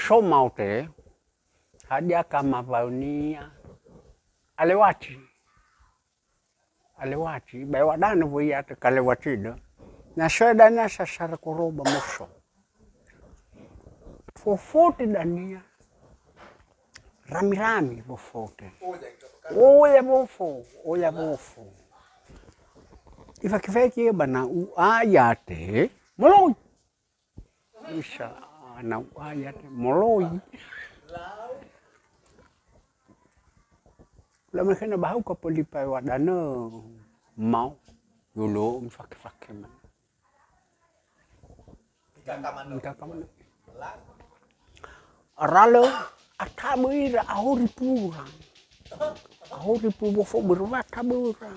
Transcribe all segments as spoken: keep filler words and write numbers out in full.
So maote, hadia ka mawaönia? Alewati. Alewati, ba ewa danö wöi ya'aga kalewati dö. Na so dania sasara koroba moso. Fofote dania. Rami-rami fofote. Oya wofo, oya wofo. Ifake-fake ba na u'a ya'aga, moloi. Isa na u'a ya'aga, moloi. Lamahena ba hau ka pöli paewa danö mao. Yolo mifake-fake ma. Mikaka manö. Mikaka manö. Aralö atabö ira ahori pura. Ahori pura wofo börö wa atabö ira.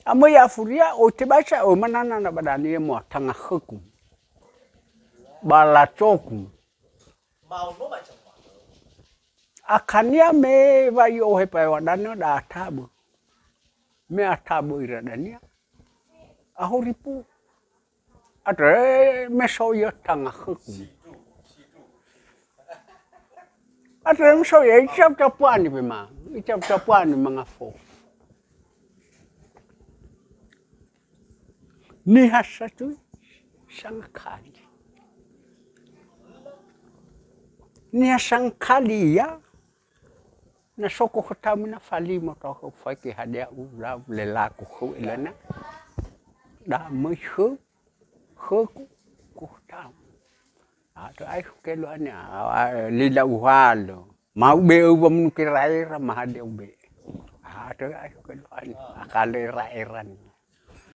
Amöi afuria, oi tebai sa, oi manana na ba dania moa tanga khöku. Ba lacoku. Akania me wa i'ohe paewa danö da atabö. Me atabö ira dania. Ahori pu. Andre me so ia tanga khöku. Andre me so ia, icau capuani be ma. Icau capuani mangafo. Niha satö sangakali. Niha sangakali ia, na so ko khötamu na falimo tau khöu faike hadia ulau lelaku khöu elana. Da möi khöu, khöku, ko khötamu. Atö ai khöu kelo ania, a, a, lila uhalö. Ma ube'e wa munu keraera, ma hadia ube'e. Atö ai khöu kelo ania, akale era-era ni.